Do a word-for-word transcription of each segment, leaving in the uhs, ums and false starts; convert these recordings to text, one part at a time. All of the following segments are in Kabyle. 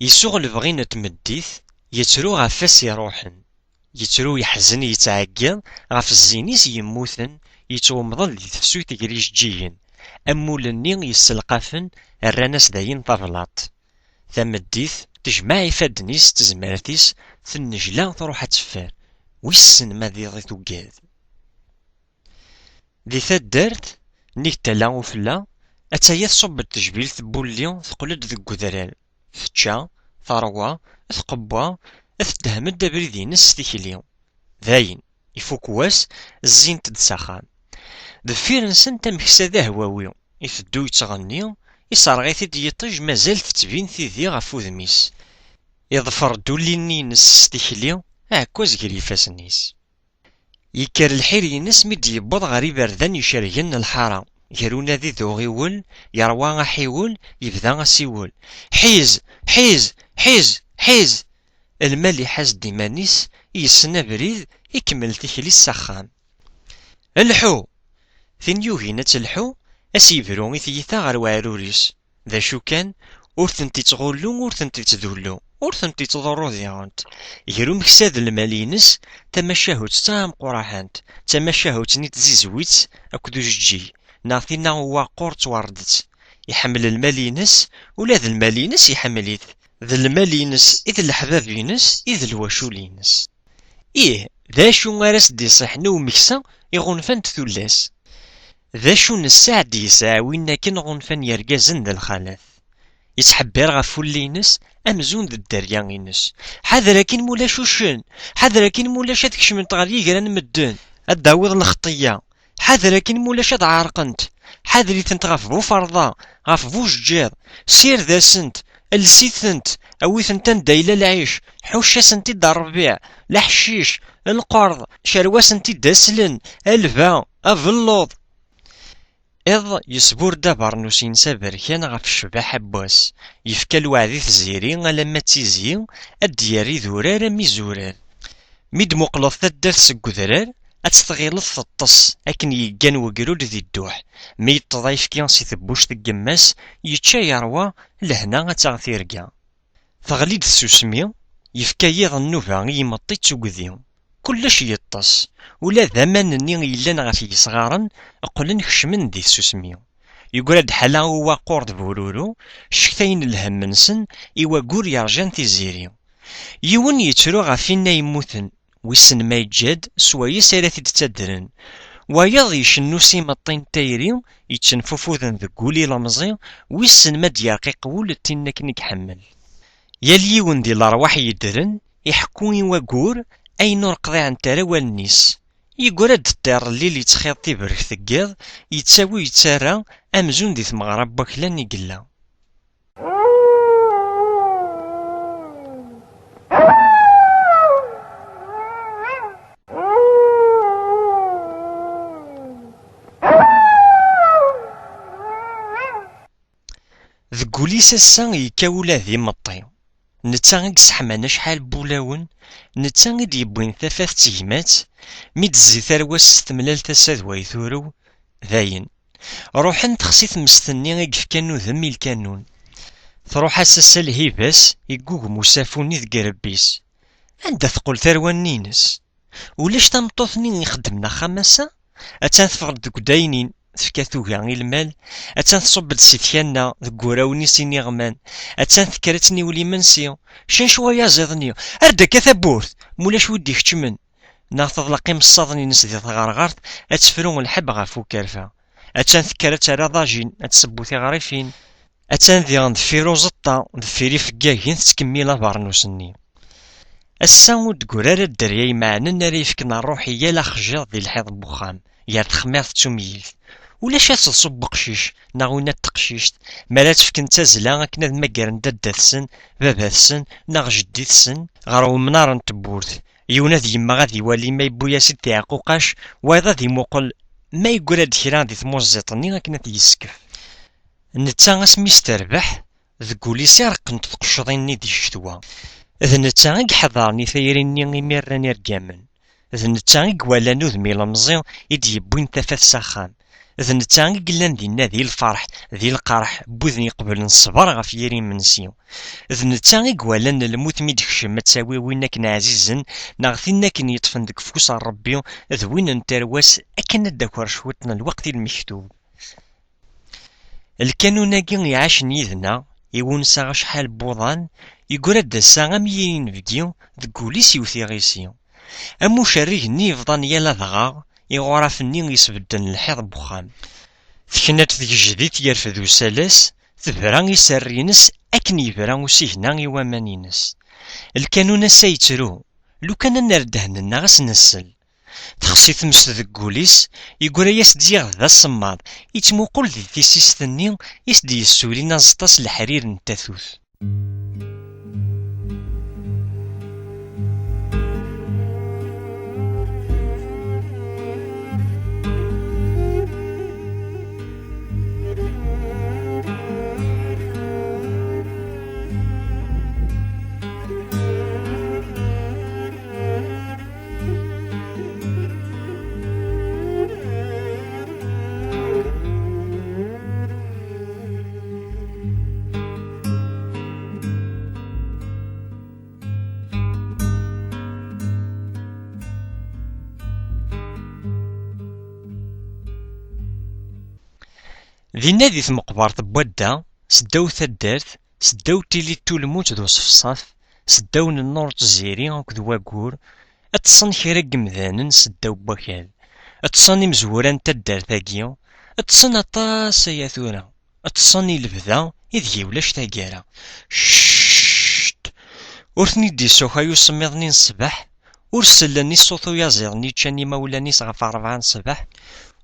Isuɣ lebɣi n tmeddit, yettru ɣef wass iruḥen. Yettru yeḥzen yettɛeggiḍ ɣef zzin-is yemmuten, yettwemḍel di tefsut gar ijeǧǧigen. Amul-nni yesselqafen rran-as dayen tablaṭ. Tameddit tejmeɛ ifadden-is d tezmert-is, tennejla truḥ ad teffer. Wissen ma d iḍ i tuggad. Di taddart, nnig tala ufella, attaya tṣubb-d tejbilt n wulli, teqqel-d deg udrar. Tečča, terwa, tqewwa, teddhem-d abrid-ines s tikli. Dayen, ifuk wass, zzint-d s axxam. Deffir-nsent ameksa d ahwawi, iteddu yettɣenni, iserɣ-it-id yiṭij, mazal tettbin tidi ɣef wudem-is. Iḍfer-d ulli-nni-ines s tikli, aɛekkaz gar ifassen-is. Yekker lḥir-ines mi d-yewweḍ ɣer iberdan icergen n lḥara, gar unadi d uɣiwel, yerwa aḥiwel, yebda asiwel. Ḥiz! Ḥiz! Ḥiz! Ḥiz! Lmal iḥaz-d iman-is, yessen abrid, ikemmel tikli s axxam. Lḥu! Tin yugin ad telḥu, ad s-yebru i tyita ɣer weɛrur-is. D acu kan, ur tent-ittɣullu, ur tent-ittdullu, ur tent-ittḍurru diɣent. Gar umeksa d lmal-ines, tamacahut d tameqqraḥant, d tamacahut-nni n tzizwit akked ujeǧǧig, neɣ tinna n uwaqur d twerdet. Iḥemmel lmal-ines, ula d lmal-ines iḥemmel-it. D lmal-ines i d leḥbab-ines i d lwacul-ines. Ih, d acu ara s-d-iṣiḥen i umeksa iɣunfan-d tullas? D acu n sseɛd yesɛa win akken ɣunfan yergazen d lxalat? Yettḥebbir ɣef wulli-ines amzun d dderya-ines. Ḥader akin mulac uccen! Ḥader akin mulac ad kecment ɣer yigran n medden, ad d-tawiḍ lxeṭṭiyya. Ḥader akin mulac ad ɛerqent. Ḥader-itent ɣef buferḍa, ɣef bujeǧǧiḍ. Sired-asent, els-itent, awi-tent anda yella lɛic, ḥucc-asent-id rrbiɛ, leḥcic, lqerḍ, cerw-asent-id aslen, alba, abelluḍ. Iḍ yesbur-d abernus-ines aberkan ɣef ccbaḥa n wass, yefka lweɛd i tziri alamma d tizi, ad d-yerr idurar am izurar. Mi d-muqleḍ taddart seg udrar, ad tt-tɣileḍ teṭṭes akken yeggan wegrud di dduḥ. Mi yeṭṭeḍ ayefki si tebbuct n yemma-s, yečča yerwa, lehna ad taɣ tirga. Teɣli-d tsusmi, yefka yiḍ nnuba i imeṭṭi d tugdi. Kullec yeṭṭes, ula d aman-nni yellan ɣef yesɣaren qqlen kecmen di tsusmi. Yeggra-d ḥala uwaqur d bururu, ccektayen lhemm-nsen i waggur yerjan tiziri. Yiwen yettru ɣef winna yemmuten, wissen ma yeǧǧa-d swayes ara t-id-ttadren. Wayeḍ icennu s imeṭṭi n tayri yettenfufuden deg wul ilemẓi, wissen ma d-yerqiq wul d tin akken i iḥemmel. Yal yiwen di lerwaḥ yeddren iḥekku i waggur ayen ur qḍiɛent ara wallen-is. Yeggra-d ṭṭir n llil yettxiḍ tiberkt n yiḍ, yettawi yettarra amzun di tmeɣra n waklan i yella. Deg wul-is ass-a yekka ula d imeṭṭi. Netta i yesseḥman acḥal n wulawen, netta i d-yewwin tafat d tegmat, mi d-tezzi tarwa-s s temlal tasa d way turew, dayen. Ruḥen texsi tmest-nni i yefkan udem i lkanun. Truḥ-as ass-a lhiba-s, yeggugem usafu-nni deg irebbi-s. Anda teqqel tarwa-nni-ines? Ulac tameṭṭut-nni ixeddmen axxam ass-a? Attan teffeɣ-d deg udaynin, tefka tuga i lmal. Attan tṣubb-d si tkanna deg wurawen-is iniɣman. Attan tekker ad tniwel imensi. Cen cwaya ziḍ-nni. Err-d akka tawwurt, mulac wi d-ikeččmen. Neɣ teḍleq imessaḍen-ines di tɣerɣert, ad tefru lḥebb ɣef ukerfa. Attan tekker ad terr aḍajin, ad tesseww tiɣrifin. Attan diɣen deffir uẓeṭṭa, deffir ifeggagen, tettkemmil abernus-nni. Ass-a ur d-tegri ara dderya imeɛnen ara yefken ṛṛuḥ i yal axjiḍ di lḥiḍ n wexxam, gar texmirt d tumyilt. Ulac ad teḍṣu n weqcic neɣ winna n teqcict, mi ara tt-fken d tazzla akken ad mmagren dadda-tsen, baba-tsen neɣ jeddi-tsen ɣer umnar n tewwurt. Yiwen ad yemmeɣ ad iwali ma yewwi-as-id tiɛquqac, wayeḍ ad imuqel ma yeggra-d kra di tmuẓẓiṭ-nni akken ad t-yeskef. Netta asmi s-terbeḥ, deg wul-is i reqqent tqecḍin-nni di ccetwa. D netta i iḥeḍren i tayri-nni imi rran irgamen. D netta i iwalan udem ilemẓi i d-yewwin tafat s axxam. D netta i yellan dinna di lferḥ, di lqerḥ, n widen iqeblen ṣṣber ɣef yiri imensi. D netta i iwalan lmut mi d-tekcem ad tawi win akken ɛzizen, neɣ tin akken yeṭṭfen deg ufus n Ṛebbi, d win n tarwa-s, akken ad d-taker cwiṭ n lweqt i lmektub. Lkanun-agi iɛacen yid-neɣ, iwunsa acḥal n wuḍan, yeggra-d ass-a am yiri inebgi, deg wul-is iwet iɣisi. Am ucerrig-nni yebḍan yal adɣaɣ, iɣuraf-nni yesbedden lḥiḍ n wexxam. Tekna-d tgejdit yerfed usalas, tebra iserri-ines akken yebra usigna i waman-ines. Lkanun ass-a yettru, lukan ad nerr ddehn-nneɣ ad s-nessel. Texsi tmes deg wul-is, yeggra-yas-d ziɣ d asemmaḍ, yettmuqul di tissist-nni i s-d-yessulin aẓeṭṭa s leḥrir n tatut. Dinna di tmeqbert n wadda, seddaw taddart, seddaw tili n tulmut d uṣefṣaf, seddaw n nnur n tziri akked waggur, ṭṭsen kra n yemdanen seddaw n wakal. Ṭṭsen imezwura n taddart-agi, ṭṭsen aṭas aya tura. Ṭṭsen i lebda ideg ulac taggara. Cct! Ur ten-id-issukay usemmiḍ-nni n ṣṣbeḥ, ur sellen i ṣṣut uyaziḍ-nni ččan imawlan-is ɣef ṛebɛa n ṣṣbeḥ.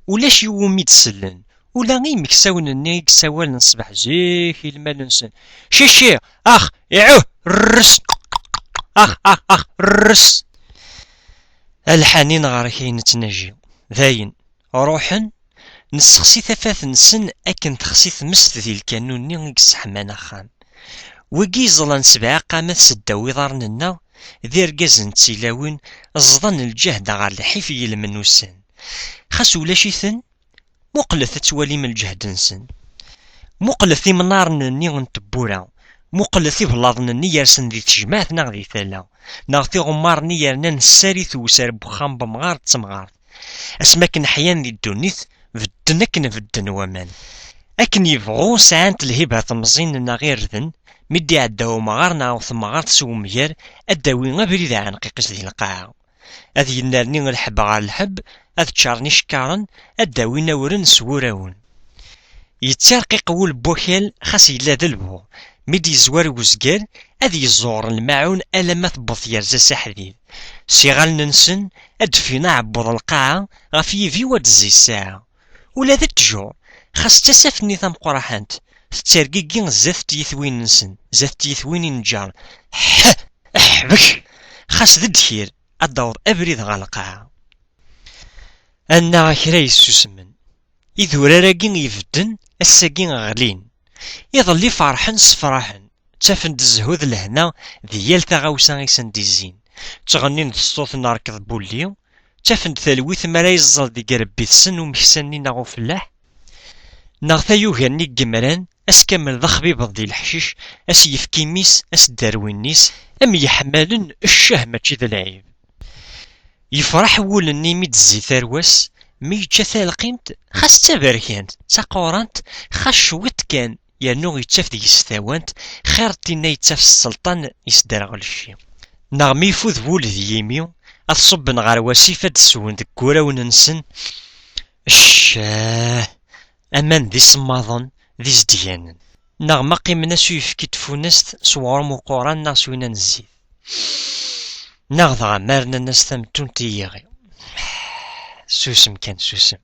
Ulac i wumi d-sellen, ula i yimeksawen-nni i yessawalen ṣṣbeḥ zik i lmal-nsen: Cici! Ax! Iɛuh! Rres! Ax, ax, ax! Rres! A lḥanin ɣer-k ay nettnaji. Dayen, ruḥen, nessexsi tafat-nsen akken texsi tmest di lkanun-nni i yesseḥman axxam. Wigi iẓẓlan sebɛa qamat seddaw iḍarren-nneɣ, d irgazen d tilawin, ẓḍan lǧehd ɣer lḥif yelmen ussan. Xas ulac-iten, muqlet ad twalim lǧehd-nsen. Muqlet imnaren-nni n tewwura, muqlet iblaḍen-nni yersen di tejmaɛt neɣ di tala, neɣ tiɣemmar-nni yernan ssari tewser n wexxam n wemɣar d temɣart. Asmi akken ḥyan di ddunit, bedden akken bedden waman. Akken yebɣu sɛant lhiba temẓin neɣ irden, mi d-iɛedda umɣar neɣ temɣart s wemger, ad d-tawi abrid aɛenqiq-is di lqaɛa. Ad yennerni lḥebb ɣer lḥebb, ad ččaren icekkaren, ad d-awin awren s wurawen. Yettirqiq wul n wakal xas yella d lbuɣ, mi d-yezwar uzger, ad yeẓẓuɣer lmaɛun alamma tewweḍ tyerza s aḥdid. S iɣallen-nsen, ad d-ffin aɛebbuḍ n lqaɛa ɣef yibiw ad d-tezzi ssaɛa. Ula d ttjur, xas d tasaft-nni tameqqraḥant, tettergigi zdat n tyitwin-nsen, zdat n tyitwin inǧaren. Ḥ! Ḥbek! Xas d ddkir, ad d-taweḍ abrid ɣer lqaɛa. Annaɣ a kra yessusmen. Idurar-agi ibedden, ass-agi ɣlin. Iḍelli ferḥen, ssefraḥen. Ttafen-d zzhu d lehna di yal taɣawsa i sen-d-izzin. Ttɣennin d ṣṣut n rrekḍ n wulli. Ttafen-d talwit mi ara yeẓẓel deg irebbi-tsen umeksa-nni neɣ ufellaḥ, neɣ tayuga-nni n yimran, ass kamel d axbibeḍ di leḥcic, ass yefk imi-s, ass ddarwin-is, am yeḥmalen, ccah mačči d lɛib. Yefreḥ wul-nni mi d-tezzi tarwa-s, mi yečča talqimt, xas d taberkant, d taqurant, xas cwiṭ kan, yernu yettaf deg-s tawant, xir n tinna yettaf s sselṭan yesderɣel cci. Neɣ mi ifud wul d yimi, ad ṣubben ɣer wasif ad d-swen deg wurawen-nsen, ccah, aman d isemmaḍen, d izedganen. Neɣ ma qqimen-as uyefki n tfunast s uɣrum uquran neɣ s winna n zzit. Neɣ dɣa ma rnan-as tamettunt i yiɣi. Susem kan, susem.